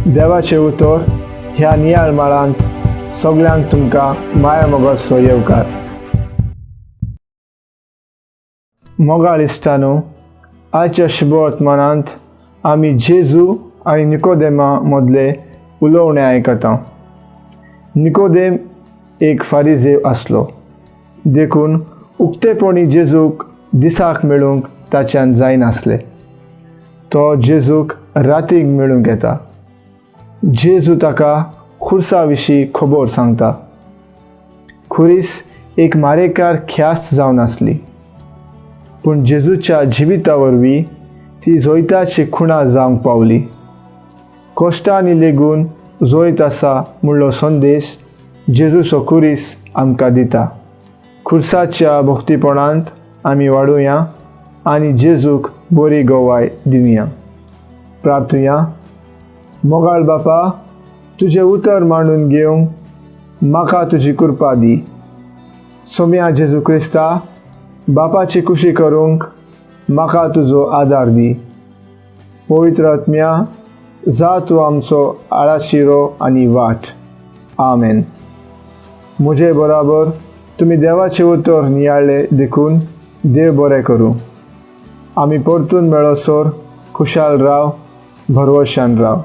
देवाचें उतर ह्या नियाळ माळांत सगल्यांक तुमकां माया मोगाचो येवकार. मोगाळ इश्टानो, आयच्या शुभवर्तमानांत आमी जेजू आनी निकोदेमा मदले उलोवणें आयकता. निकोदेम एक फारिजेव आसलो, देखून उक्तेपणी जेजूक दिसाक मेळूंक ताच्यान जायनासलें. तो जेजूक रातीक मेळूंक येता. जेजू ताका खुर्सा विशीं खबर सांगता. खुरीस एक मारेकार ख्यास्त जावन आसली, पूण जेजूच्या जिविता वरवीं ती जैताची खुणा जावंक पावली. कश्टांनी लेगून जैत आसा म्हणलो संदेश जेजूचो खुरीस आमकां दिता. खुर्साच्या भक्तीपणांत आमी वाडुया आनी जेजूक बरी गवाय दिवया. प्रार्थुया. मोगाळ बापा, तुजें उतर मांडून घेवंक म्हाका तुजी कृपा दी. सोम्या जेजू क्रिस्ता, बापाची खुशी करूंक म्हाका तुजो आदार दी. पवित्र आत्म्या, जा तूं आमचो आळाशिरो आनी वाट. आमेन. म्हजे बराबर तुमी देवाचें उतर नियाळ्ळें देखून देव बरें करूं. आमी परतून मेळसर खुशाल राव, भरवशान राव.